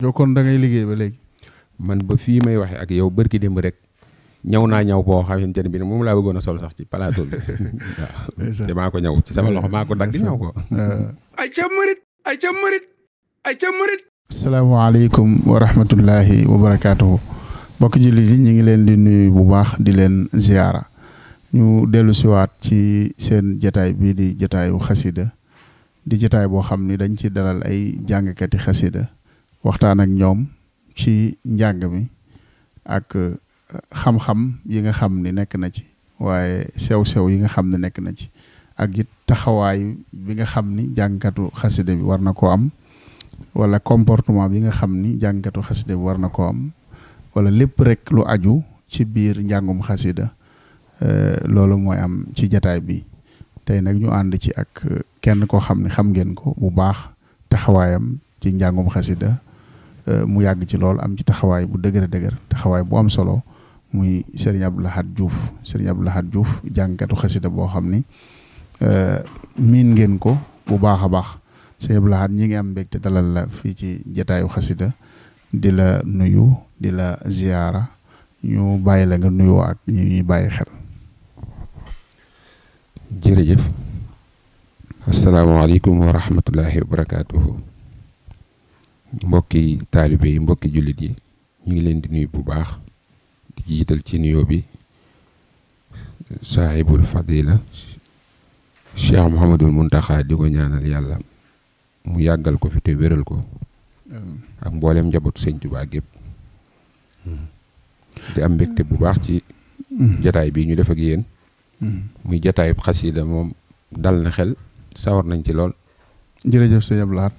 yow kon da ngay liggéey ba léegi. man ba fii may waxe ak yow bërki démb rek ñaw naa ñaw boo xamante ne bi moom laa bëggoon a sol sax ci plateau bi waaw te maa ko ñaw ci sama loxo maa ko dagg ñaw ko. ay ca murit. asalaamaaleykum wa rahmatullahi wa barakaatuhu. mbokk jullit yi ñu ngi leen di nuyu bu baax di leen ziyaara ñu dellu siwaat ci seen jataay bii di jataayu xasida di jataay boo xam ni dañ ci dalal ay jàngkati xasida waxtaan ak ñoom ci njàng mi ak xam-xam yi nga xam ni nekk na ci waaye sew-sew yi nga xam ne nekk na ci ak it taxawaay bi nga xam ni jàngkatu xasida bi war na koo am wala comportement bi nga xam ni jàngkatu xasida bi war na koo am wala lépp rek lu aju ci biir njàngum xasida loolu mooy am ci jataay bi tey nag ñu ànd ci ak kenn koo xam ne xam ngeen ko bu baax taxawaayam ci njàngum xasida mu yàgg ci lool am ci taxawaay bu dëgër taxawaay bu am solo muy Serigne Abdou Lahad Diouf Serigne Abdou Lahad Diouf jàngkatu xasida boo xam ni miin ngeen ko bu baax a baax Serigne Abdou Lahad ñi ngi am mbégte dalal la fii ci jataayu xasida di la nuyu di la ziyaara ñu bàyyi la nga nuyoo ak ñi ñuy bàyyi xel. jërëjëf asalaamaaleykum wa rahmatullahi wa barakaatuhu. mbokki taalibe yi mbokki jullit yi ñu ngi leen di nuyu bu baax di jiital ci nuyoo bi saahibul fadila Cheikh Mouhamadul Muntaxa di ko ñaanal yàlla mu yàggal ko fi te wéral ko ak mboolem njabootu Sëñ Tuubaa gépp di am mbégte bu baax ci jataay bi ñu def ak yéen muy jataayub xasida moom dal na xel sawar nañ ci lool. jërëjëf sëñ Abdou Lahad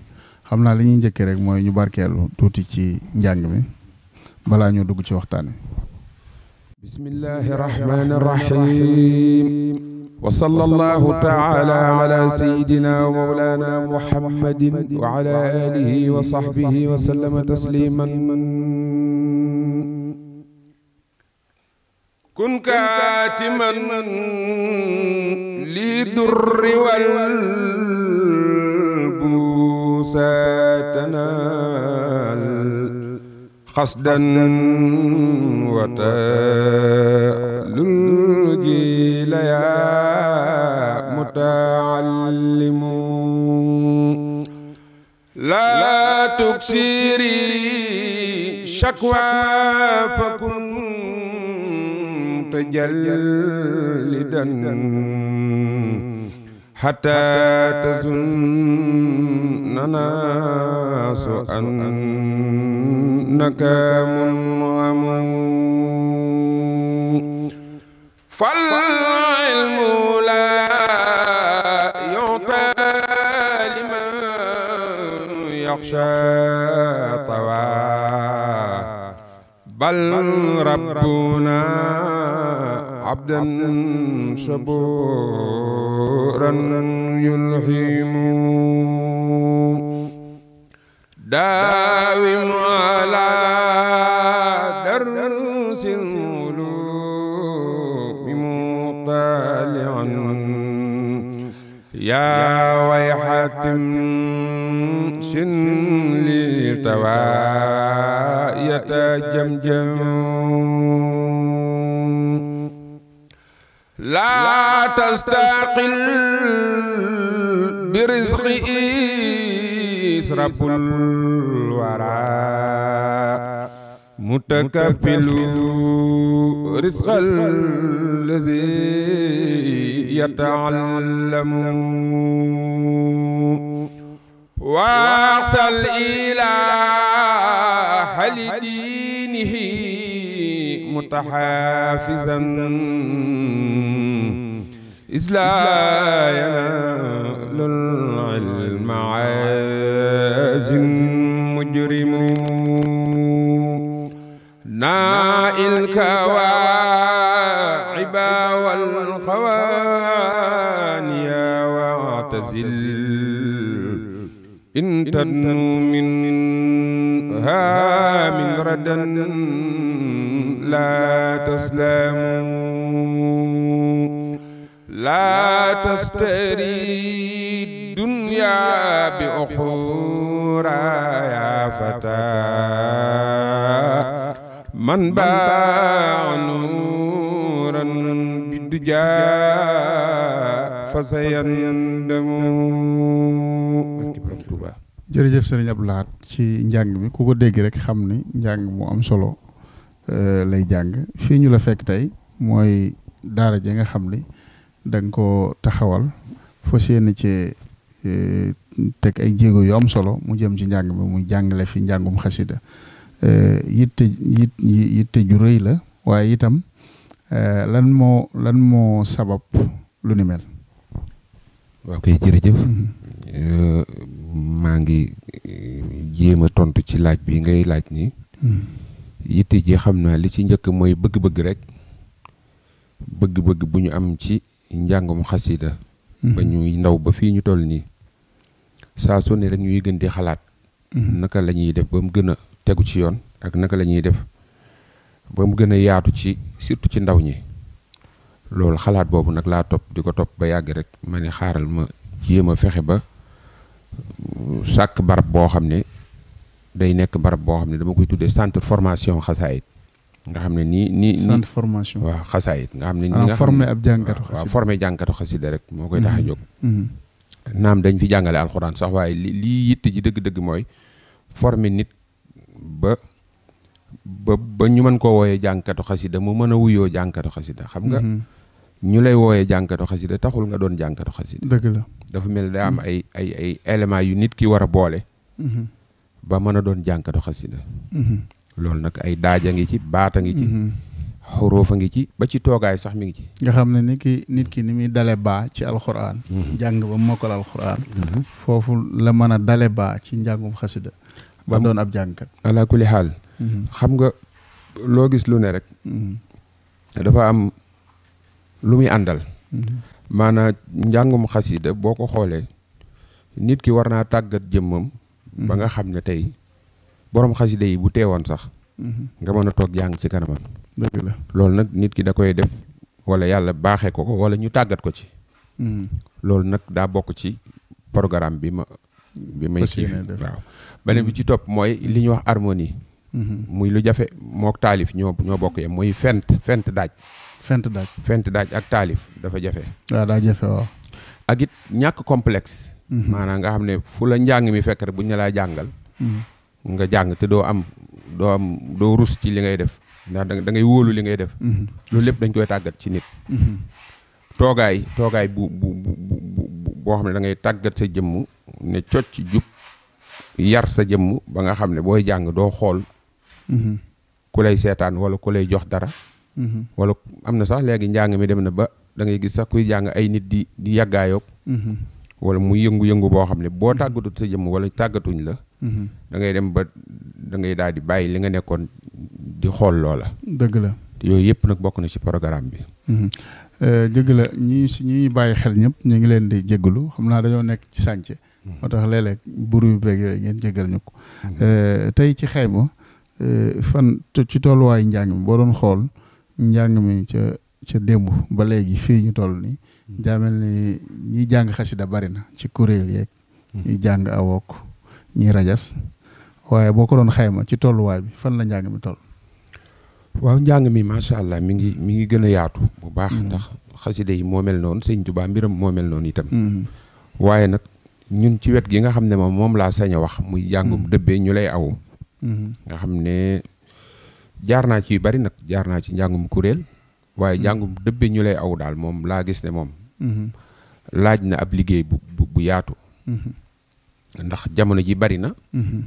xam naa li ñuy njëkkee rek mooy ñu barkeelu tuuti ci njàng mi balaa ñoo dugg ci waxtaan wi. bismillahi rahmani rahim wa sallallahu taala ala sayidina wa mawlana muhammadin wa ala alihi wa sahbihi wa sallama tasliman kun katiman li durri wal busatanal xasdan wa talul jila ya mutaallimu la tuksiri shakwa fakun tajallidan hatta tazunnana su annaka mun'amu fal ilmu la yu'ta liman yakhsha tawa bal rabbuna abdan shaburan yulhimu daawim ala darsil ulumi mutali'an yaa wayhatim sin li tawaayata jamjam laa tastaqil bi rizqi israful wara mutakabbilu rizqal lazi yata'allamu waqsal ilaha lidinihi mutahafizan isla yanalul ilma azin mujrimu na'il kawa'iba wal khawaniya wa'tazil in tadnu minha min radan la taslamu la tastari dunya bi ukhra ya fata man baa nuuran bidduja fa sayandamu. jërëjëf sëriñ Abdou Lahad ci njàng mi ku ko dégg rek xam ni njàng mu am solo lay jàng. fii ñu la fekk tey mooy daara ji nga xam ni da nga ko taxawal fas yéene ci teg ay jéego yu am solo mu jëm ci njàng mi muy jàngale fi njàngum xasida yitte ju rëy la waaye itam lan moo sabab lu ni mel. waaw kay jërëjëf. maa ngi jéem a tontu ci laaj bi ngay laaj ni yitte ji xam naa li ci njëkk mooy bëgg-bëgg rek bëgg-bëgg bu ñu am ci njàngum xasida ba ñuy ndaw ba fii ñu toll nii saa su ne rek ñuy gën di xalaat naka la ñuy def ba mu gën a tegu ci yoon ak naka la ñuy def ba mu gën a yaatu ci surtout ci ndaw ñi. loolu xalaat boobu nag laa topp di ko topp ba yàgg rek ma ne xaaral ma jéem a fexe ba sàkk barab boo xam ne day nekk barab boo xam ne dama koy tuddee centre formation xasaayit nga xam ne nii centre formation waaw xasaayit nga xam ne nga formé ab jàngkatu xasida waaw formé jàngkatu xasida rek moo koy tax a jóg. naam dañ fi jàngale alxuraan sax waaye lii yitte ji dëgg-dëgg mooy formé nit ba ñu mën koo wooyee jàngkatu xasida mu mën a wuyoo jàngkatu xasida xam nga ñu lay wooyee jàngkatu xasida taxul nga doon jàngkatu xasida. dëgg la dafa mel ne daa am ay éléments yu nit ki war a boole ba mën a doon jàngkatu xasida. loolu nag ay daaja ngi ci baata ngi ci xuruufa ngi ci ba ci toogaay sax mi ngi ci. nga xam ne nit ki ni muy dale baa ci alxuraan jàng ba mokkal alxuraan foofu la mën a dale baa ci njàngum xasida ba doon ab jàngkat. ala kulli xaal xam nga loo gis lu ne rek dafa am lu muy àndal. maanaam njàngum xasida boo ko xoolee nit ki war naa tàggat jëmmam ba nga xam ne tey borom xasida yi bu teewoon sax nga mën a toog jàng ci kanamam. dëgg la loolu nag nit ki da koy def wala yàlla baaxee ko wala ñu tàggat ko ci. loolu nag daa bokk ci programme bi may suivre. waaw beneen bi ci topp mooy li ñuy wax harmonie. muy lu jafe mook taalif ñoo bokk yem muy fent daaj. fent daaj ak taalif dafa jafe. waaw daa jafe waaw. ak it ñàkk complexe. maanaam nga xam ne fu la njàng mi fekk rek bu ñu laa jàngal. nga jàng te doo rus ci li ngay def ndax da ngay wóolu li ngay def. loolu lépp dañ koy tàggat ci nit. toogaay bu boo xam ne da ngay tàggat sa jëmm ne cocc jub yar sa jëmm ba nga xam ne booy jàng doo xool. ku lay seetaan wala ku lay jox dara. wala am na sax léegi njàng mi dem na ba da ngay gis sax kuy jàng ay nit di yàggaayoog. wala mu yëngu-yëngu boo xam ne boo tàggatut sa jëmm wala tàggatuñ la. da ngay dem ba da ngay daal di bàyyi li nga nekkoon di xool loola. dëgg la yooyu yëpp nag bokk na ci programme bi. dëgg la ñi bàyyi xel ñëpp ñu ngi leen di jégalu xam naa dañoo nekk ci sànce. moo tax léeg-léeg buru beeg yooyu ngeen jégal ñu ko. tey ci xayma fan ci tolluwaayu njàng mi boo doon xool njàng mi ca démb ba léegi fii ñu toll nii. jaamel ni ñiy jàng xasida bari na ci kuréel yeeg. ñuy jàng awook ñiy rajas waaye boo ko doon xayma ci tolluwaay bi fan la njàng mi toll. waaw njàng mi macha allah mi ngi gën a yaatu bu baax. ndax xasida yi moo mel noonu sëñ Tuubaa mbiram moo mel noonu itam. waaye nag ñun ci wet gi nga xam ne moom laa sañ a wax muy jàngum dëbbee ñu lay awu. nga xam ne jaar naa ci yu bari nag jaar naa ci njàngum kuréel. waaye jàngum dëbbee ñu lay aw daal moom laa gis ne moom. laaj na ab liggéey bu yaatu. ndax jamono ji bari na.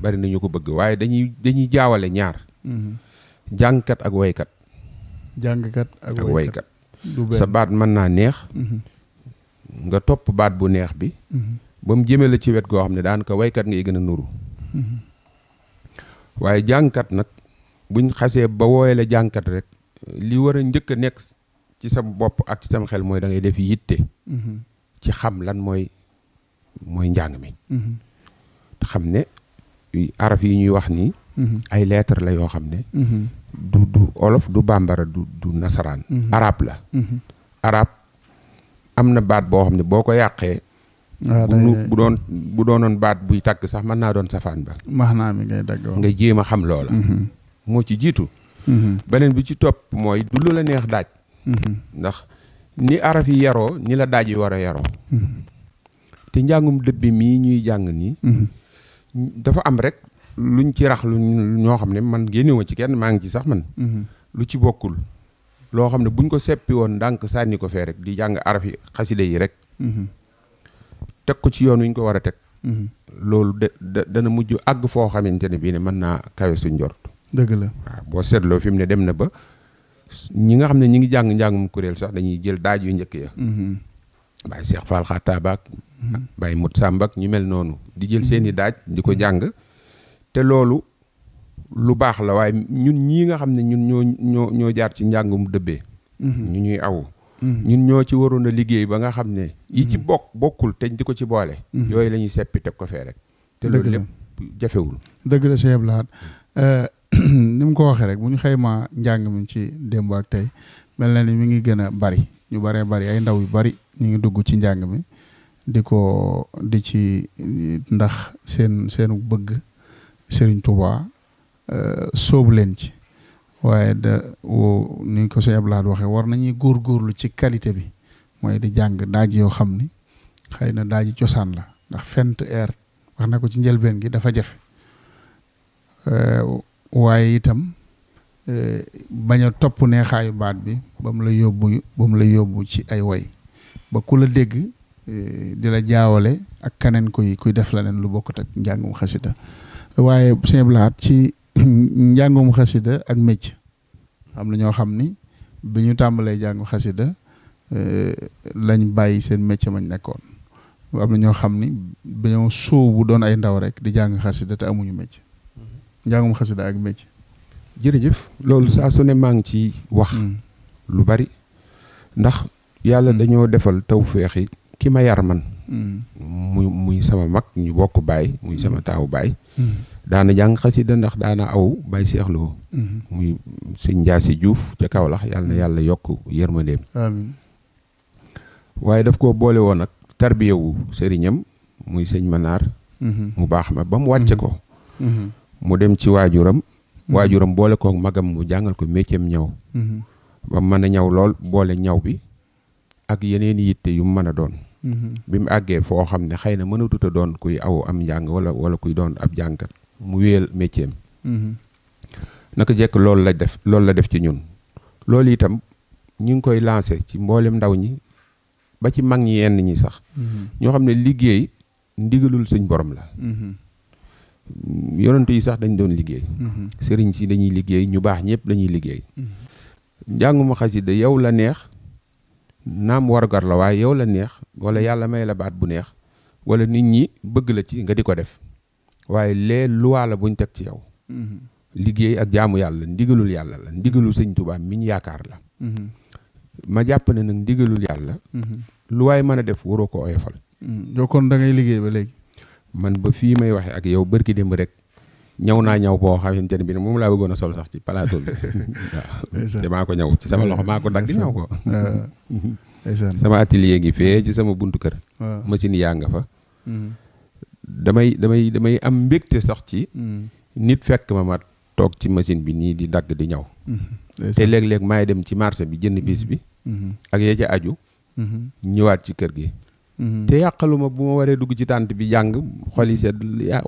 bari na ñu ko bëgg waaye dañuy jaawale ñaar. jàngkat ak waykat. jàngkat ak waykat. sa baat mën naa neex. nga topp baat bu neex bi. ba mu jëmee la ci wet goo xam ne daanaka waykat ngay gën a nuru. waaye jàngkat nag buñ xasee ba wooye la jàngkat rek li war a njëkk a nekk ci sa bopp ak ci sam xel mooy da ngay def yitte. ci xam lan mooy njàng mi. xam ne araf yi ñuy wax nii. ay lettre la yoo xam ne. du olof du bambara du nasaraan. arab la. arab am na baat boo xam ne boo ko yàqee. bu doonoon baat buy tàgg sax mën naa doon safaan ba maanaa mi ngay dagg nga jéem a xam loola moo ci jiitu beneen bi ci topp mooy du lu la neex daaj ndax ni araf yi yaroo ni la daaj yi war a yaroo te njàngum dëbbi mii ñuy jàng nii dafa am rek luñ ci rax lu ñoo xam ne man génnewuma ci kenn maa ngi ci sax man lu ci bokkul loo xam ne buñ ko seppi woon ndànk sànni ko fee rek di jàng araf yi xaside yi rek teg ko ci yoon wi ñu ko war a teg loolu dana mujj àgg foo xamante ne bii ne mën naa kawe suñ njort dëgg la waaw boo seetloo fi mu ne dem na ba ñi nga xam ne ñi ngi jàng njàngum kuréel sax dañuy jël daaj yu njëkk ya Baye Cheikh Fall Xattaaba ak Baye Mut Sàmba ak ñu mel noonu di jël seeni daaj di ko jàng te loolu lu baax la waaye ñun ñii nga xam ne ñun ñoo jaar ci njàngum dëbbee ñu ñuy awu ñun ñoo ci waroon a liggéey ba nga xam ne yi ci bokkul te di ko ci boole yooyu la ñuy seppi teg ko fee rek te loolu lépp jafewul dëgg la Sëñ Abdou Lahad ni mu ko waxee rek bu ñu xaymaa njàng mi ci démb ak tey mel na ni mi ngi gën a bari ñu baree bari ay ndaw yu bari ñu ngi dugg ci njàng mi di ci ndax seenu bëgg Serigne Touba sóobu leen ci waaye ni ko Sëñ Abdou Lahad waxee war nañuy góorgóorlu ci qualité bi mooy di jàng daaj yoo xam ni xëy na daaji cosaan la ndax fent air wax na ko ci njëlbeen gi dafa jafe waaye itam bañ a topp neexaayu baat bi ba mu la yóbbu ci ay way ba ku la dégg di la jaawale ak keneen kuy def leneen lu bokkut ak njàngum xasida waaye Sëñ Abdou Lahad ci njàngum xasida ak mécc am na ñoo xam ni bi ñu tàmbalee jàngu xasida lañ bàyyi seen mécc mañ nekkoon am na ñoo xam ni dañoo sóobu doon ay ndaw rek di jàng xasida te amuñu mécc njàngum xasida ak mécc jërëjëf loolu saa su ne maa ngi ci wax lu bari ndax yàlla dañoo defal tawféex yi ki ma yar man muy sama mag ñu bokk baay muy sama taawu baay daana jàng xasida ndax daana aw Baye Cheikh Lo muy sëñ Njaasi Juuf ca Kawlax yàlla na yàlla yokk yërmandeem amiin waaye daf koo boole woon ak tarbiyewu sëriñam muy sëñ Manaar mu baax ma ba mu wàcce ko mu dem ci waajuram boole kook magam mu jàngal ko métier ñaw ba mën a ñaw lool boole ñaw bi ak yeneen yitte yu mën a doon bi mu àggee foo xam ne xëy na mënatut a doon kuy aw am njàng wala kuy doon ab jàngkat mu wéyal métier naka jekk loolu la def ci ñun loolu itam ñu ngi koy lancé ci mboolem ndaw ñi ba ci mag ñi yenn ñi sax ñoo xam ne liggéey ndigalul suñ borom la yonent yi sax dañ doon liggéey sëriñ si dañuy liggéey ñu baax ñëpp dañuy liggéey njànguma xasida yow la neex naam warugar la waaye yow la neex wala yàlla may la baat bu neex wala nit ñi bëgg la ci nga di ko def waaye lee luwaa la buñ teg ci yow liggéey ak jaamu yàlla ndigalul yàlla la ndigalul sëñ Tuubaa mi ñu yaakaar la ma jàpp ne nag ndigalul yàlla lu waay mën a def waroo ko oyofal yow kon da ngay liggéey ba léegi man ba fii may waxe ak yow bërki démb rek ñaw naa ñaw boo xamante ne bi ne moom laa bëggoon a sol sax ci plateau bi waaw te maa ko ñaw ci sama loxo maa ko dagg ñaw ko sama atelier ngi fee ci sama buntu kër machine yaa nga fa damay am mbégte sax ci nit fekk ma toog ci machine bi nii di dagg di ñaw te léeg-léeg maay dem ci marché bi jënd bis bi ak ya ca aju ñëwaat ci kër gi te yàqaluma bu ma waree dugg ci tànt bi jàng xol yi sedd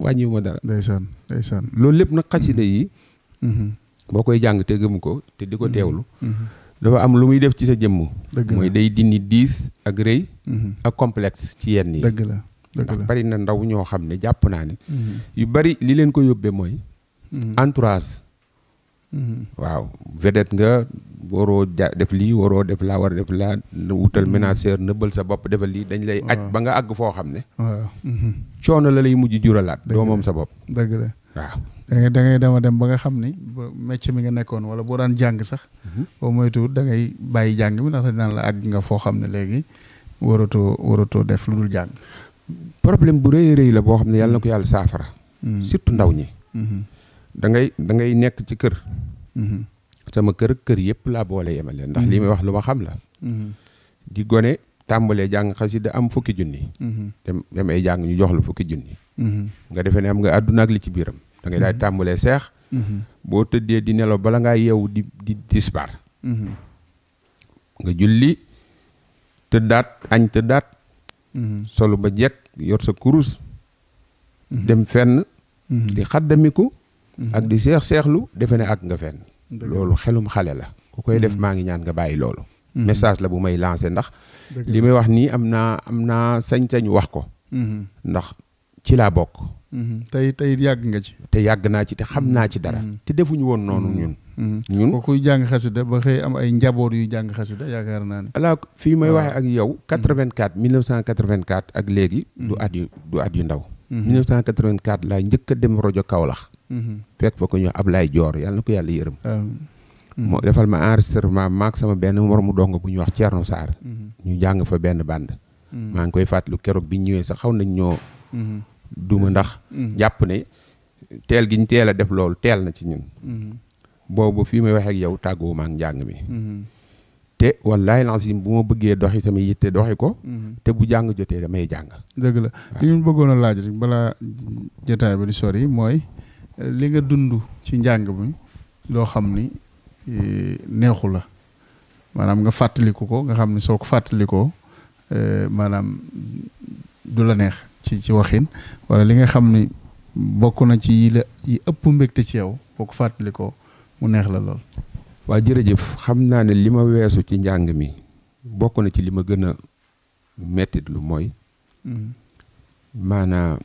wàññiwu ma dara ndeysaan loolu lépp nag xasida yi boo koy jàng te gëm ko te di ko teewlu dafa am lu muy def ci sa jëmm mooy day dindi diis ak rëy ak complexe ci yenn yi dëgg la ndax bari na ndaw ñoo xam ne jàpp naa ne yu bari li leen ko yóbbee mooy entourage waaw vedette nga waroo def lii waroo def laa war a def laa wutal ménageur nëbbal sa bopp defal lii dañ lay aj ba nga àgg foo xam ne coono la lay mujj juralaat doo moom sa bopp dëgg la waaw da ngay dem ba nga xam ni métier mi nga nekkoon wala boo daan jàng sax boo moytuwul da ngay bàyyi jàng mi ndax dañ naan la àgg nga foo xam ne léegi waratoo def lu dul jàng problème bu rëy rëy la boo xam ne yàlla na ko yàlla saafara surtout ndaw ñi da ngay nekk ci kër sama kër yëpp laa boole yemale ndax li may wax lu ma xam la di gone tàmbalee jàng xasida am fukki junni dem ay jàng ñu jox la fukki junni nga defee ne am nga àdduna ak li ci biiram da ngay daal tàmbalee seex boo tëddee di nelaw bala ngaa yeewu di disbar nga julli tëddaat añ tëddaat solu ba jekk yor sa kurus dem fenn di xaddamiku ak di seexlu defe ne ak nga fenn loolu xelum xale la ku koy def maa ngi ñaan nga bàyyi loolu message la bu may lancé ndax li may wax nii am naa sañ-sañ wax ko ndax ci laa bokk tey yàgg nga ci te yàgg naa ci te xam naa ci dara te defuñu woon noonu ñun ko kuy jàng xasida ba xëy am ay njaboot yu jàng xasida yaakaar naa ne ala fii may waxee ak yow 1984 ak léegi du at yu ndaw 1984 laa njëkk a dem rajo Kaolack fekk fa ko ñu Ablaye Dior yàlla na ko yàlla yërëm moo defal ma enregistrement maak sama benn moromu dongo bu ñuy wax Thierno Sarr ñu jàng fa benn band maa ngi koy fàttaliku keroog bi ñëwee sax xaw nañ ñoo duma ndax jàpp ne teel gi ñu teel a def loolu teel na ci ñun boobu fii may waxee ak yow tàggoo maa ngi njàng mi te wallaahi lancim bu ma bëggee doxi sama yitte doxi ko te bu jàng jotee damay jàng dëgg la li ñu bëggoon a laaj rek balaa jotaay ba di sori mooy li nga dund ci njàng mi loo xam ni neexu la maanaam nga fàttaliku ko nga xam ne soo ko fàttalikoo maanaam du la neex ci waxin wala li nga xam ni bokk na ci yi ëpp mbégte ci yow boo ko fàttalikoo mu neex la lool. waa jërëjëf xam naa ne li ma weesu ci njàng mi bokk na ci li ma gën a mettit lu mooy maanaam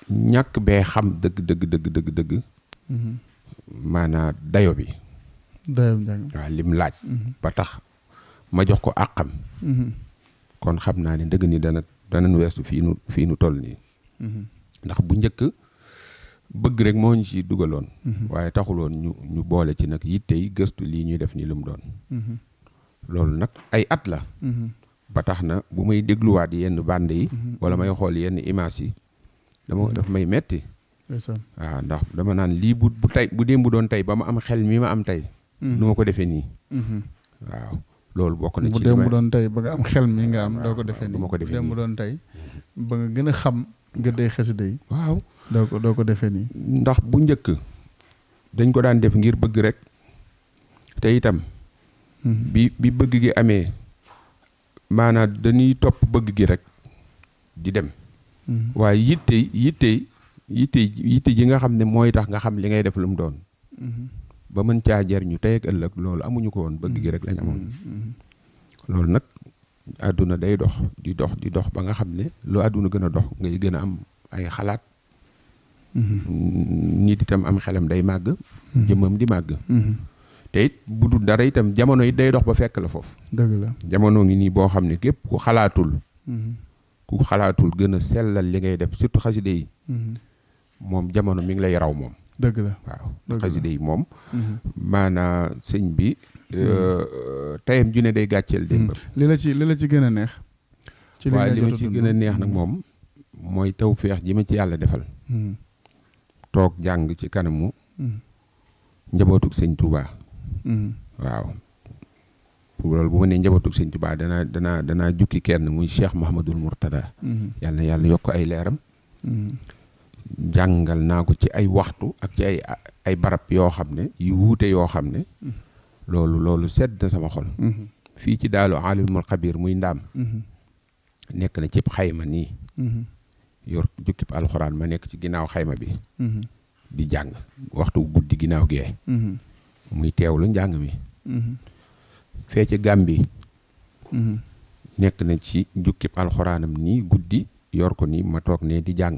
ñàkk bee xam dëgg maanaam dayo bi waaw lim laaj ba tax ma jox ko àqam kon xam naa ne dëgg ni danañ weesu fii nu toll nii ndax bu njëkk bëgg rek moo ñu ci dugaloon waaye taxuloon ñu boole ci nag yittey gëstu lii ñuy def nii lu mu doon loolu nag ay at la ba tax na bu may dégluwaat yenn bande yi wala may xool yenn image yi daf may metti waaw ndax dama naan lii bu démb doon tey ba ma am xel mi ma am tey nu ma ko defee nii waaw loolu bokk na ci bu démb doon tey ba nga am xel mi nga am doo ko defee nii bu démb doon tey ba nga gën a xam nga day xasida yi waaw doo ko defee nii ndax bu njëkk dañ ko daan def ngir bëgg rek te itam bi bëgg gi amee maanaam dañuy topp bëgg gi rek di dem waaye yitte ji nga xam ne mooy tax nga xam li ngay def lu mu doon ba mën caa jariñu tey ak ëllëg loolu amuñu ko woon bëgg gi rek lañ amoon loolu nag àdduna day dox di dox ba nga xam ne lu àdduna gën a dox ngay gën a am ay xalaat nit itam am xelam day màgg jëmmam di màgg te it bu dul dara itam jamono it day dox ba fekk la foofu dëgg la jamono ngi nii boo xam ne képp ku xalaatul gën a sellal li ngay def surtout xaside yi moom jamono mi ngi lay raw moom dëgg la waaw xaside yi moom maanaa sëñ bi tayam ju ne day gàcceel démbam li la ci gën a neex waaye li ma ci gën a neex nag moom mooy tawfeex ji ma ci yàlla defal toog jàng ci kanamu njabootug sëñ Touba waaw loolu bu ma nee njabootug sëñ Touba danaa jukki kenn muy Cheikh Mouhamadul Mourtada yàlla na yàlla yokk ay leeram jàngal naa ko ci ay waxtu ak ci ay barab yoo xam ne yu wuute yoo xam ne loolu sedd na sama xol fii ci daalu alimul xabir muy ndaam nekk na cib xayma nii yor jukkib alxuraan ma nekk ci ginnaaw xayma bi di jàng waxtu guddi ginnaaw gee muy teewlu njàng mi fee ci Gàmbi nekk na ci jukkib alxuraanam nii guddi yor ko nii ma toog ne di jàng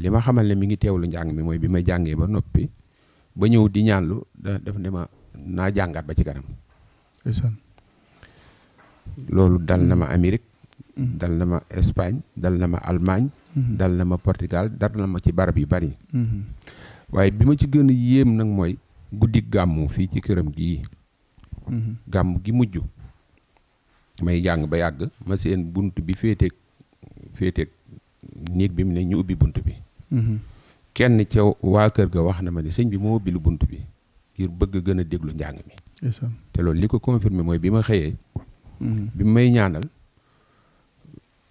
li ma xamal ne mi ngi teewlu njàng mi mooy bi ma jàngee ba noppi ba ñëw di ñaanlu def ne ma naa jàngaat ba ci kanam loolu dal na ma Amérique dal na ma Espagne dal na ma Allemagne dal na ma Portugal dal na ma ci barab yu bari waaye bi ma ci gën a yéem nag mooy guddi gàmmu fii ci këram gii gàmmu gi mujj may jàng ba yàgg ma seen bunt bi féeteeg néeg bi mu ne ñu ubbi bunt bi kenn ca waa kër ga wax na ma ne sëñ bi moo ubbi lu bunt bi ngir bëgg gën a déglu njàng mi te loolu li ko confirmé mooy bi ma xëyee bi may ñaanal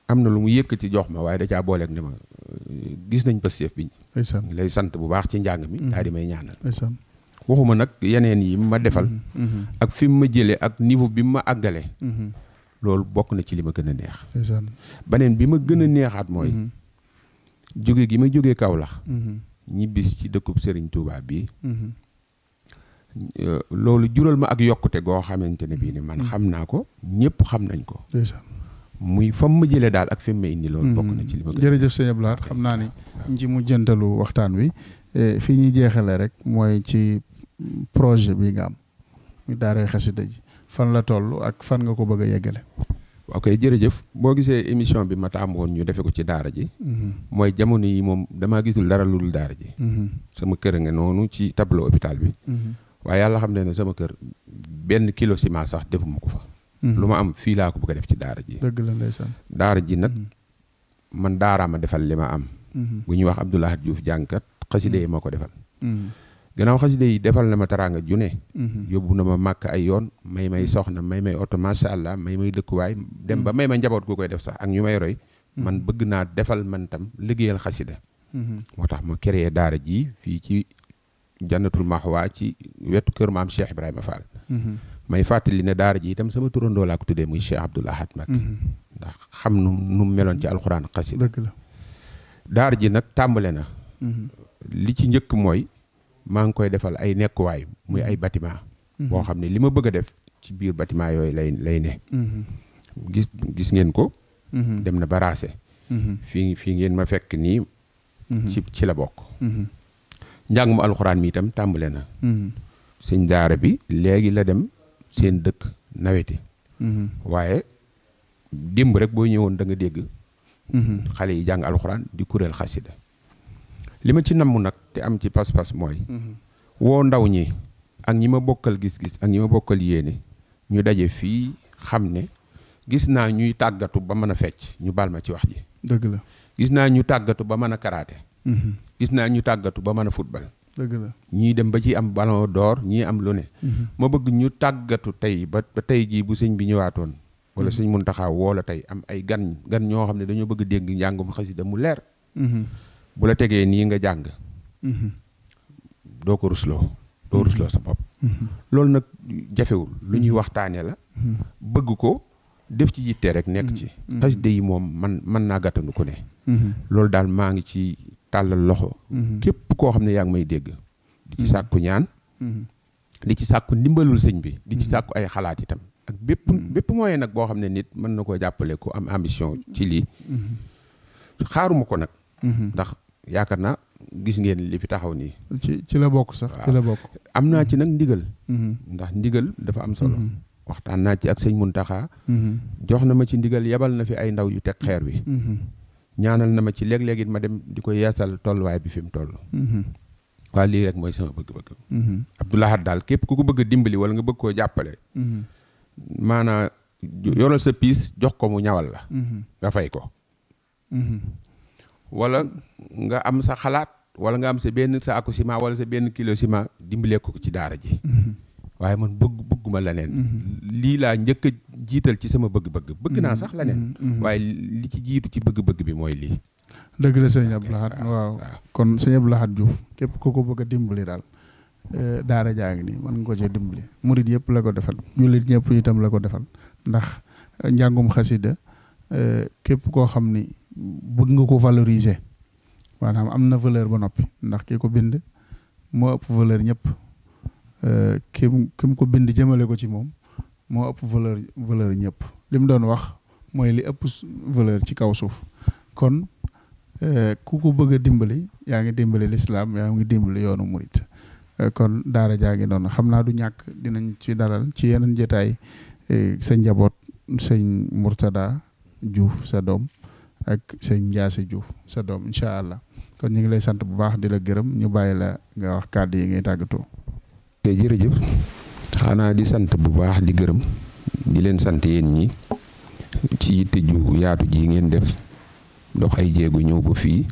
am na lu mu yëkkati jox ma waaye da caa booleeg ne ma gis nañ Pastef bi ngi lay sant bu baax ci njàng mi daal di may ñaanal waxuma nag yeneen yi ma defal ak fi mu ma jëlee ak niveau bi ma àggale loolu bokk na ci li ma gën a neex beneen bi ma gën a neexaat mooy jóge gi ma jógee Kaolack ñibbis ci dëkkub Serigne Touba bii loolu jural ma ak yokkute goo xamante ne bii ni man xam naa ko ñëpp xam nañ ko muy fa mu ma jëlee daal ak fi mu ma indi loolu bokk na ci li ma gën jërëjëf sëñ Abdou Lahad xam naa ni ci mu jëntalu waxtaan wi fi ñuy jeexale rek mooy ci projet bi nga am muy daaray xasida ji fan la toll ak fan nga ko bëgg a yeggale ok jërëjëf boo gisee émission bi ma taam woon ñu defe ko ci daara ji mooy jamono yi moom damaa gisul dara lu dul daara ji sama kër nga noonu ci tableau hôpital bi waaye yàlla xam ne sama kër benn kilo ciment sax defuma ko fa lu ma am fii laa ko bëgg a def ci daara ji dëgg la ndeysaan daara ji nag man daaraa ma defal li ma am bu ñuy wax Abdou Lahad Diouf jàngkat xaside yi moo ko defal gannaaw xaside yi defal na ma teraanga ju ne yóbbu na ma màkk ay yoon may soxna may oto macha allah may dëkkuwaay dem ba may ma njaboot gu koy def sax ak ñu may roy man bëgg naa defal man tam liggéeyal xasida moo tax ma créé daara ji fii ci jannatul maxwa ci wetu kër maam Cheikh Ibrahima Fall may fàttali ne daara ji itam sama turandoo laa ko tuddee muy Cheikh Abdou Lahad Mbacké ndax xam nu meloon ci alxuraan xasida dëgg la daara ji nag tàmbale na li ci njëkk mooy maa ngi koy defal ay nekkuwaay muy ay bâtiment boo xam ne li ma bëgg a def ci biir bâtiment yooyu lay ne gis ngeen ko dem na baraase fii ngeen ma fekk nii ci la bokk njàng mu alxuraan mi itam tàmbale na sëñ daara bi léegi la dem seen dëkk naweti waaye démb rek boo ñëwoon da nga dégg xale yi jàng alxuraan di kuréel xasida li ma ci namm nag te am ci pas-pas mooy woo ndaw ñi ak ñi ma bokkal gis-gis ak ñi ma bokkal yéene ñu daje fii xam ne gis naa ñuy tàggatu ba mën a fecc ñu baal ma ci wax ji dëgg la gis naa ñu tàggatu ba mën a karaté gis naa ñu tàggatu ba mën a football dëgg la ñii dem ba ci am ballon d'or ñii am lu ne ma bëgg ñu tàggatu tey ba tey jii bu sëñ bi ñëwaatoon wala sëñ Muntaxa woo la tey am ay gan ñoo xam ne dañoo bëgg dégg njàngum xasida mu leer bu la tegee nii nga jàng doo ko rusloo sa bopp loolu nag jafewul lu ñuy waxtaane la bëgg ko def ci yitte rek nekk ci xasida yi moom man naa gàttandu ko ne loolu daal maa ngi ci tàllal loxo képp koo xam ne yaa ngi may dégg di ci sàkku ñaan di ci sàkku ndimbalul sëñ bi di ci sàkku ay xalaat itam ak bépp moyen nag boo xam ne nit mën na koo jàppale ku am ambition ci lii xaaruma ko nag ndax yaakaar naa gis ngeen li fi taxaw nii ci la bokk sax ci la bokk am naa ci nag ndigal ndax ndigal dafa am solo waxtaan naa ci ak sëñ Muntaxa jox na ma ci ndigal yebal na fi ay ndaw yu teg xeer wi ñaanal na ma ci léeg-léeg it ma dem di ko yeesal tolluwaay bi fi mu toll waa lii rek mooy sama bëgg-bëgg Abdou Lahad daal képp ku ko bëgg a dimbali wala nga bëgg koo jàppale maanaa yoral sa piis jox ko mu ñawal la nga fay ko wala nga am sa xalaat wala nga am sa benn sa aku ciment wala sa benn kilo ciment dimbalee ko ci daara ji waaye man bëgguma leneen lii laa njëkk a jiital ci sama bëgg naa sax leneen waaye li ci jiitu ci bëgg-bëgg bi mooy lii dëgg la sëñ Abdou Lahad waaw kon sëñ Abdou Lahad Diouf képp ku ko bëgg a dimbali daal daara jaa ngi nii mën nga ko cee dimbali murid yëpp la ko defal jullit ñëpp itam la ko defal ndax njàngum xasida képp koo xam ni bëgg nga ko valoriser maanaam am na valeur ba noppi ndax ki ko bind moo ëpp valeur ñëpp kim ko bind jëmale ko ci moom moo ëpp valeur ñëpp li mu doon wax mooy li ëpp valeur ci kaw suuf kon ku ko bëgg a dimbali yaa ngi dimbali lislaam yaa ngi dimbali yoonu murit kon daara jaa ngi noonu xam naa du ñàkk dinañ ci dalal ci yeneen jotaay sa njaboot sëñ Mourtada Diouf sa doom ak sëñ Ndiasse Diouf sa doom incha allah kon ñu ngi lay sant bu baax di la gërëm ñu bàyyi la nga wax kàddu yi ngay tàggatoo. jërëjëf xanaa di sant bu baax di gërëm di leen sant yéen ñi ci yitte ju yaatu ji ngeen def dox ay jéego ñëw ba fii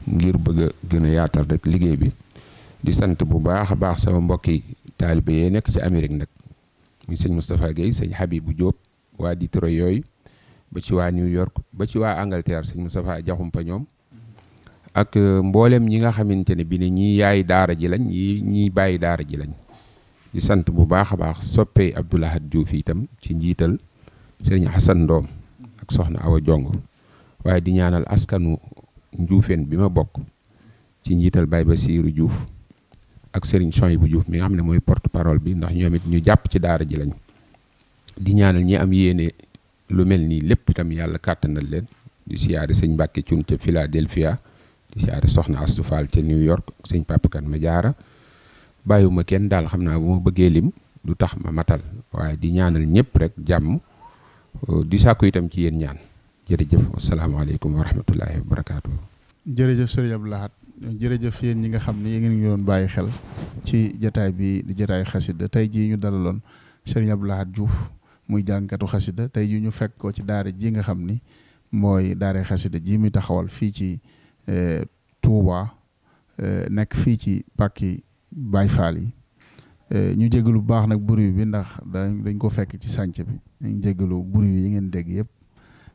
ngir bëgg a gën a yaatal rek liggéey bi di sant bu baax a baax sama mbokki taalibe yee nekk ci Amérique nag muy sëñ Moustapha Guèye sëñ Habibou Diop waa Detroit yooyu ba ci waa New York ba ci waa Angleterre sëñ Moustapha Jaxumpa ñoom ak mboolem ñi nga xamante ne bi ne ñii yaay daara ji lañ ñii bàyyi daara ji lañ di sant bu baax a baax soppee Abdou Lahad Diouf itam ci njiital sëriñ Hassan Ndoom ak soxna Awa Jong waaye di ñaanal askanu Njuufeen bi ma bokk ci njiital Baye Bassirou Diouf ak sëriñ Sohibou Diouf mi nga xam ne mooy porte parole bi ndax ñoom it ñu jàpp ci daara ji lañ di ñaanal ñi am yéene lu mel nii lépp itam yàlla kàttanal leen di siyaare sëñ Mbàkke Cuun ca Philadelphia di siyaare soxna Astu Fall ca New York ak sëñ Papa Kan ma jaara bàyyiwuma kenn daal xam naa bu ma bëggee lim du tax ma matal waaye di ñaanal ñëpp rek jàmm di sàkku itam ci yéen ñaan jërëjëf asalaamaaleykum wa rahmatullahi wa barakaatu. jërëjëf sëriñ Abdou Lahad jërëjëf yéen ñi nga xam ne yéen ngi doon bàyyi xel ci jataay bi di jataay xasida tey jii ñu dalaloon sëriñ Abdou Lahad Diouf muy jàngkatu xasida tey jii ñu fekk ko ci daara ji nga xam ni mooy daara xasida ji muy taxawal fii ci Touba nekk fii ci pàkki Baye Fall yi ñu jégalu bu baax nag bruit bi ndax dañ ko fekk ci sànc bi ñu jégalu bruit yi ngeen dégg yëpp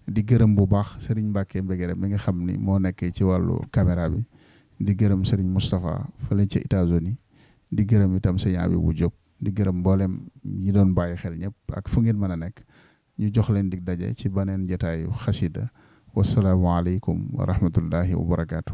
di gërëm bu baax Serigne Mbacke Mbegere mi nga xam ni moo nekkee ci wàllu caméra bi di gërëm Serigne Moustapha fële ci États-Unis di gërëm itam sëñ Abibou Diop di gërëm mboolem ñi doon bàyyi xel ñëpp ak fu ngeen mën a nekk ñu jox leen dig daje ci beneen jotaayu xasida wasalaamualeykum wa rahmatullahi wa barakaatu.